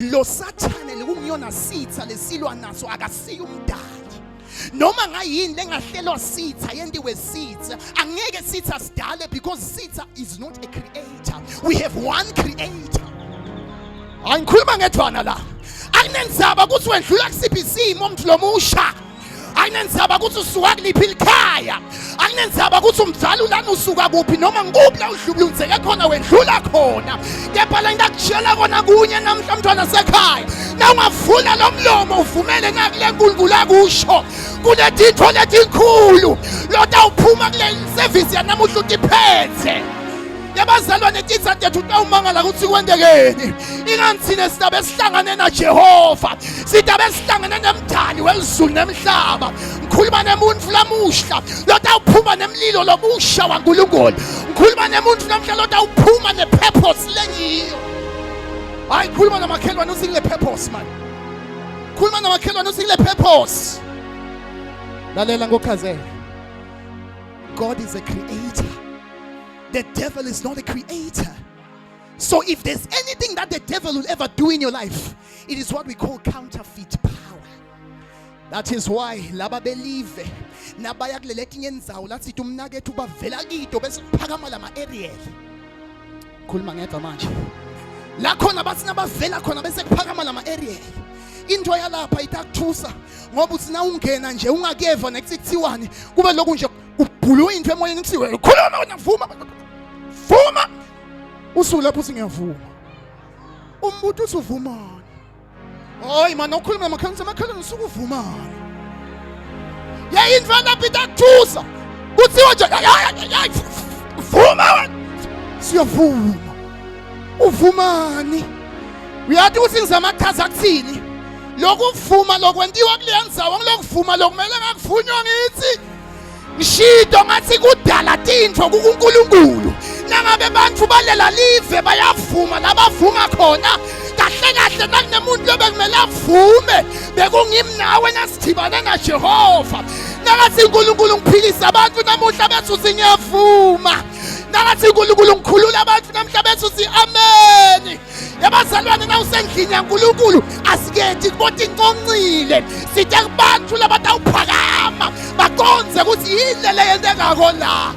Lo sathane lekungiyona sitha lesilwa naso akasiyo umdali. Noma ngayini lengahlelwa sitha yentiwe sitha, angeke sitha sidale because sitha is not a creator. We have one creator. Hayi, ngikhuluma ngedwana la. Akunenzaba ukuthi wendlula kusiphi isimo umuntu lomusha. Akunenzaba ukuthi usuka kuliphi likhaya. Akunenzaba ukuthi umzali ulana usuka kuphi noma ngikuphi la udlubulunzeke khona wendlula khona. Kepha le nto akutshela kona kunye namhla mntwana sekhaya. Na ungavula lo mlomo uvumele nakule nkulunkulu akusho. Kunetintfo letinkhulu lotawuphuma kule service yanamuhla utiphethe. Yabazalwane titsa tethu utawumangala ukuthi kwentekeni. Ingani thina sidabe sihlangane naJehova. Sidabe sihlangane nemdali welizulu nemhlaba. Ngikhuluma nemuntu lamuhla lotawuphuma nemlilo lomusha waNkulunkulu. Ngikhuluma nemuntu namhla lotawuphuma nepurpose lengiyo. Hayi, khuluma namakhelwane uthi kule purpose man. Khuluma namakhelwane uthi kule purpose. Lalela ngokuchazela. God is a creator. The devil is not a creator. So if there's anything that the devil will ever do in your life, it is what we call counterfeit power. That is why laba believe nabaya kulele tinye indzawo lathi umnakethu bavela kito bese kuphakama lama aerial. Khuluma ngedwa manje. La khona bathi nabavela khona bese kuphakama lama aerial. Into yalapha itakuthusa ngoba uthi na ungena nje ungakeva nekuthi kuthiwani kube lokhu nje ubhulwe into emoyeni kuthiwe khuluma wena, vuma vuma, usuku lapho uthi ngiyavuma, umbuto uthi uvumani? Hayi mana, ukhuluma namakhelwane, amakhelwane usuke uvumani? Yayini lapha itakuthusa, kuthiwa nje vuma wena, siyavuma, uvumani? Uyathi ukuthi ngizama kuchaza kuthini lokuvuma lokwentiwa kuleya ndzawo, ngilokuvuma lokumele ngakuvunywa. Ngithi ngishido ngathi kudala tintfo kukuNkulunkulu. Nangabe bantfu balela live bayavuma labavuma khona kahle kahle, nakunemuntu lobekumele avume bekungimi nawe nasidibane naJehova. Nakathi uNkulunkulu ngiphilisa abantu namuhla, bethu uthi ngiyavuma. Nakathi uNkulunkulu ngikhulula abantu namhla, bethu uthi amen. Yabazalwane, nawusendlini yaNkulunkulu asikethi kubota inconcile, sithe kubantu labatawuphakama bakonze ukuthi yini le yentekako la.